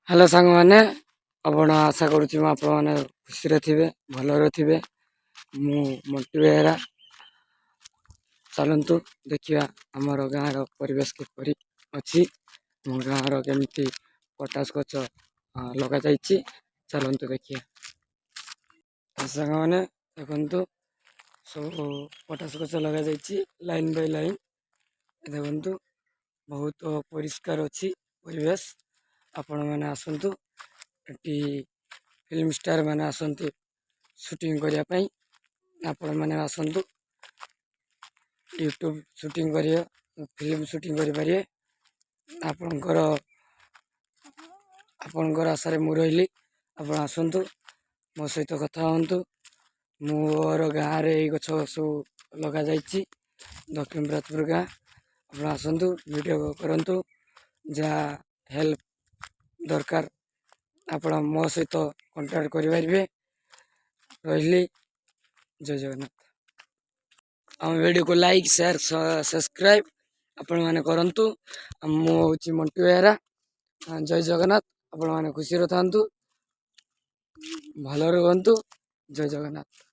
Hello ସାଙ୍ଗମାନେ, ଆପଣ ଆଶା କରୁଛି ମୁଁ ଆପଣମାନେ ଖୁସିରେ ଥିବେ, ଭଲରେ ଥିବେ। ମୁଁ ମଣ୍ଟୁ ବେହେରା। ଚାଲନ୍ତୁ ଦେଖିବା ଆମର ଗାଁର ପରିବେଶ କିପରି ଅଛି, ଆମ ଗାଁର କେମିତି ପଟାସ ଗଛ ଲଗାଯାଇଛି। ଚାଲନ୍ତୁ ଦେଖିବା। ସାଙ୍ଗମାନେ, ଦେଖନ୍ତୁ, ସବୁ ପଟାସ ଗଛ ଲଗାଯାଇଛି ଲାଇନ୍ ବାଇ ଲାଇନ୍। ଦେଖନ୍ତୁ, ବହୁତ ପରିଷ୍କାର ଅଛି ପରିବେଶ। ଆପଣମାନେ ଆସନ୍ତୁ, ଏଠି ଫିଲ୍ମ ଷ୍ଟାର ମାନେ ଆସନ୍ତି ସୁଟିଂ କରିବା ପାଇଁ। ଆପଣମାନେ ଆସନ୍ତୁ, ୟୁଟ୍ୟୁବ୍ ସୁଟିଂ କରିବେ, ଫିଲ୍ମ ସୁଟିଂ କରିପାରିବେ। ଆପଣଙ୍କର ଆଶାରେ ମୁଁ ରହିଲି। ଆପଣ ଆସନ୍ତୁ, ମୋ ସହିତ କଥା ହୁଅନ୍ତୁ। ମୋର ଗାଁରେ ଏଇ ଗଛ ସବୁ ଲଗାଯାଇଛି, ଦକ୍ଷିଣ ବ୍ରତପୁର ଗାଁ। ଆପଣ ଆସନ୍ତୁ, ଭିଡ଼ିଓ କରନ୍ତୁ। ଯାହା ହେଲ୍ପ ଦରକାର, ଆପଣ ମୋ ସହିତ କଣ୍ଟାକ୍ଟ କରିପାରିବେ। ରହିଲି, ଜୟ ଜଗନ୍ନାଥ। ଆମ ଭିଡ଼ିଓକୁ ଲାଇକ୍, ସେୟାର, ସବସ୍କ୍ରାଇବ୍ ଆପଣମାନେ କରନ୍ତୁ। ମୁଁ ହେଉଛି ମଣ୍ଟୁ ବେହେରା। ଜୟ ଜଗନ୍ନାଥ। ଆପଣମାନେ ଖୁସିରେ ଥାନ୍ତୁ, ଭଲରେ ରୁହନ୍ତୁ। ଜୟ ଜଗନ୍ନାଥ।